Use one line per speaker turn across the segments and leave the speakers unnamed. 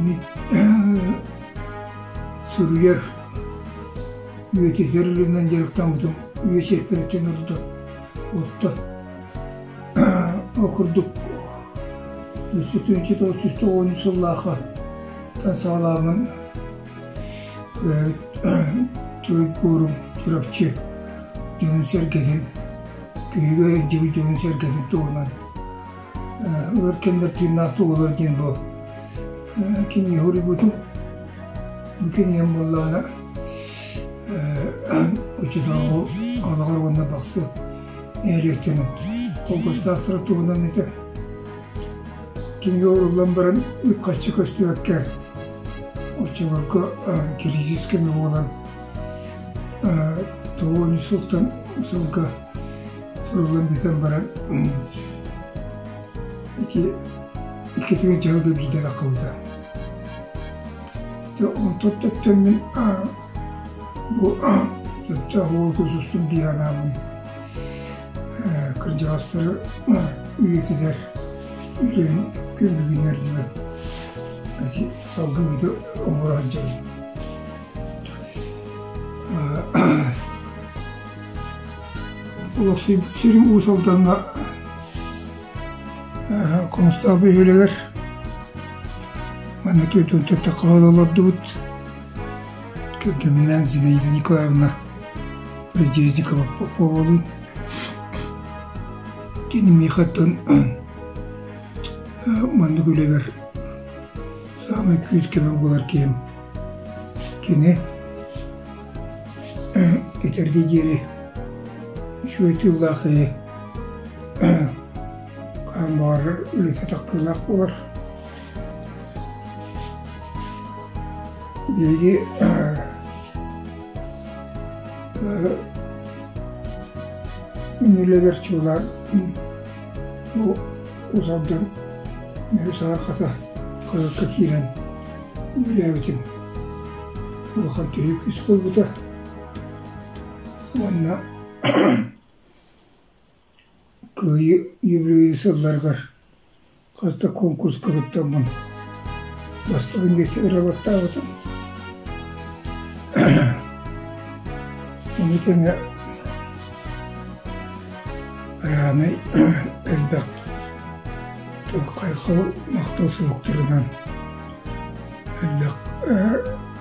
Мин суруйар, үйэтитэр үлэнэн дьарыктаммытым үйэ чиэппэриттэн ордук орто. Ол курдук үс тыһыынча 993 сыллаахха саҕалааммын төрөөбүт төрүт буорум Чурапчы дьонун-сэргэтин, күһүгү илдьибит дьонун-сэргэтин туһунан өр кэмнэр тыыннаах туолар диэн бу кинигэ суруйбутум. Бу кинигэм буоллаҕына оччотооҕу Алаҕар уонна Бахсы нэһилиэктэрин холкуостаахтара туһунан этэ. Кинигэ уруллан баран үп-харчы көстүбэккэ оччолорго кириисис кэмэ буолан тоҕус сылтан сылга суруллан бүтэн баран ити икки тыһыынча сылга биирдэ таххыбыта. Дьэ онтон тэптэммин бу сөптөөх уол тусустум дии санааммын кырдьаҕастары үйэтитэр үлэбин күн бүгүнүгэр дылы салгыы бүтэ оҥоро сылдьабын. Олохсуйбут сирим Уус Алдаҥҥа Хомустаах бөһүөлэгэр манна 44 хаһан олордубут. Кэргэмминээн Зинаида Николаевна Придезникова Поповалыын. Кини миэхэттэн маннык үлэбэр саамай күүс-көмө буолар киһим. Кини этэргэ диэри үчүгэй тыллаах киһи хаһан баҕарар үлэтэ тахсыылаах буолар. Биһиги мин үлэбэр чуолаан бу Уус Алдан Мүрү Саһархата хаһыакка киирэн үлэлээбитим. Улахан төһүү күүс буолбута. Уонна Кыайыы үбүлүөйүн сылларыгар хас да конкурска кыттаммын бастакы миэстэлэри ылаттаабытым. Ону тэҥэ араанай элбэх хайҕал махтал суруктарынан элбэх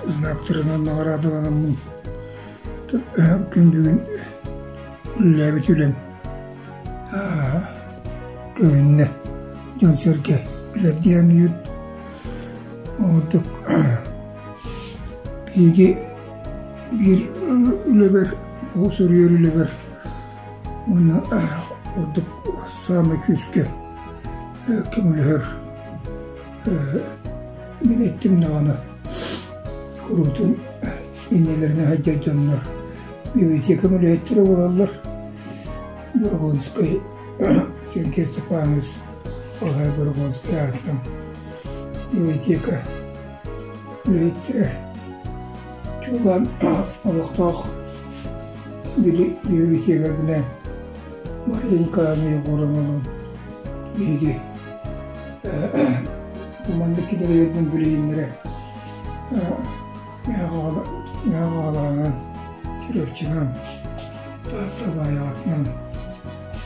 знактарынан наҕараадаланаммын күн бүгүн үлэлээбит үлэм көһүннэ дьон-сэргэ билэр диэн ордук биһиги биир үлэбэр бу суруйар үлэбэр уонна ордук саамай күүскэ көмөлөһөр мин эттим даҕаны куруутун иннилэринэ сылдьар дьоннор библиотека үлэһиттэрэ буолаллар. Борогонскай Сергей Степанович Алай Борогонскай аатынан библиотека үлэһиттэрэ чуолаан олохтоох библиотекарбынан Мария Николаевна Егоровналыын биһиги бу маннык кинигэлэрбин билиһиннэрэ Мэҥэ-Хаҥалаһынан, Чурапчынан, Таатта Баайаҕатынан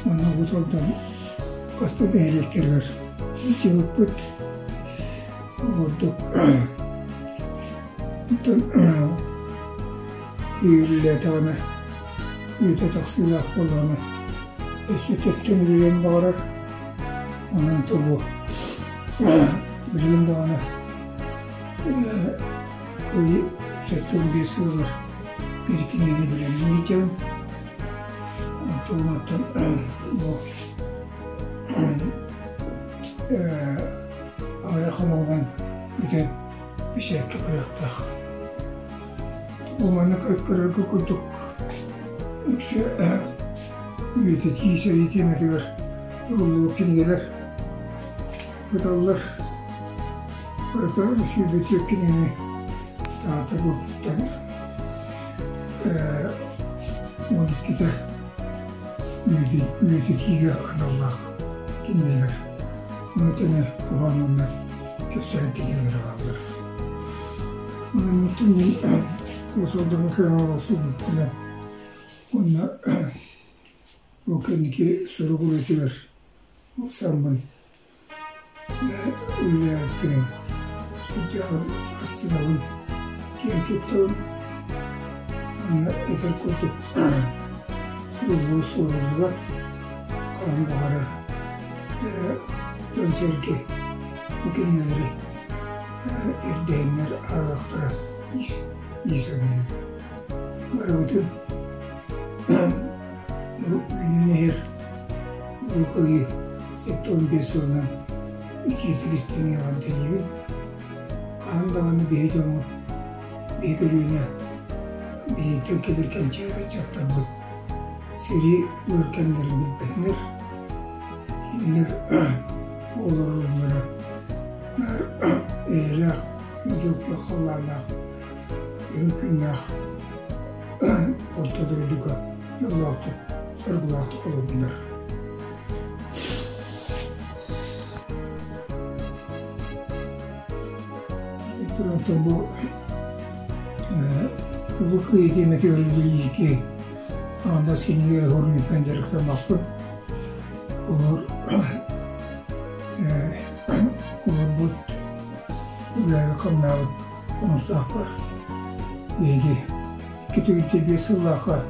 уонна Уус Алдан хас да нэһилиэктэригэр сылдьыбыппыт. Ордук оттон киириллээтэҕинэ, үлэтэ тахсыылаах буоллаҕына, өссө төттөн үлэлиэн баҕарар. Онон тобу билигин даҕаны Кыайыы 75 сылыгар биир кинигэни бэлэмнии иһэбин. Онтон оттон бу аҕыйах хонугунан бүтэн бэчээккэ барыахтаах. Бу маннык көрөргө курдук үксэ үйэтитии сэрии тиэмэтигэр суруллубут кинигэлэр Кыталлар барыта сүүрбэччэ кинини Таатта курдуктан 12-тэ үйэтитиигэ аналлаах кинигэлэр. Ону тэҥэ хоһоон уонна кэпсээн кинигэлэрэ бааллар. Онон мин Уус Алдаҥҥа кэлэн олохсуйбуппунан уонна Ол кэнники сурук үлэтигэр ылсаммын үлэлээбиппинэн сүрдээҕин астынабын, киэн туттабын. Уонна этэр курдук суруллубут суоруллубат, хаһан баҕарар дьон-сэргэ бу кинигэлэри ирдэһиннэр ааҕыахтара дии саныыбын. Барыбытын Үүнэн иһэр Улуу Кыайыы 75 сылынан итиитик истиҥ эҕэрдэлиибин. Хаһан даҕаны биһи дьоммут, биһи көлүөнэ, биһиттэн кэлэр кэнчээри ыччаттарбыт сэрии ыар кэмнэрин билбэтинэр, кинилэр оҕолоро наар эйэлээх, күндү күөх халлааннаах, үрүҥ күннээх Орто дойдуга дьоллоохтук, соргулаахтык олордунар. Онтон бу Улуу Кыайыы тиэмэтигэр үлэлииргэ аан синигэр хоруйутан дьарыктаммаппын. Олор олорбут үлээбит-хамнаабыт Хомустаахпар биһиги 205 сыллаахха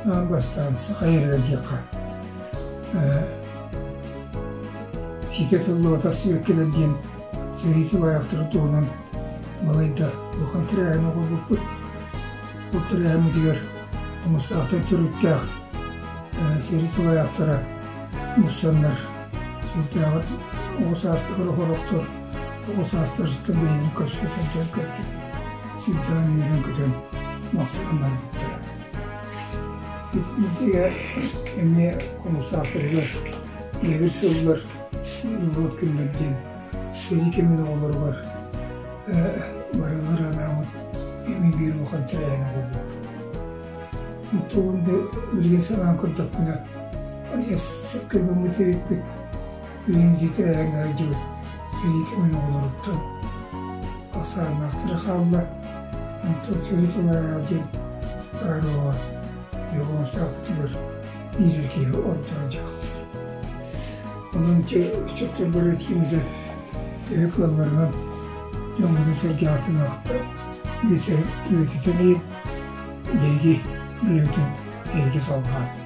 аан бастаан саха эрэ диэххэ ситэ тыллыбатах сибэккилэр диэн сэрии тулаайахтарын туһунан балайда улахан тэрээһин оҥорбуппут. Ол тэрээһиммитигэр Хомустаахтан төрүттээх сэрии тулаайахтара мустаннар сүрдээҕин оҕо саастаах оһорохтор оҕо саастарыттан бэйэлэрин көрсө сылдьан көрсүп сүрдээн үөрэн-көтөн махтанан барбыттара. Итигэ эмиэ Хомустаахтарыгар биир сыллар норуот күннэр диэн сэрии кэмин оҕолоругар барылар анаабыт эмиэ биир улахан тэрээһин оҥорбуппут. Оттон билигин санаан көрдөхпүнэ, адьас сөпкө гыммыт эбиппит. Билигин ити тэрээһиҥҥэ сылдьыбыт сэрии кэмин оҕолоруттан ахсааннаахтара хаалла. Онтон сэрии тулаайаҕа диэн баар оҕо биир киһи ордорон дьаһаллар. Онон ити ыччаттарбар этиим этэ, төһө кыалларынан дьоҥҥутун-сэргэҕитин ахта, үйэтитэн иһин, биһиги үлэбитин эһиги салҕаан.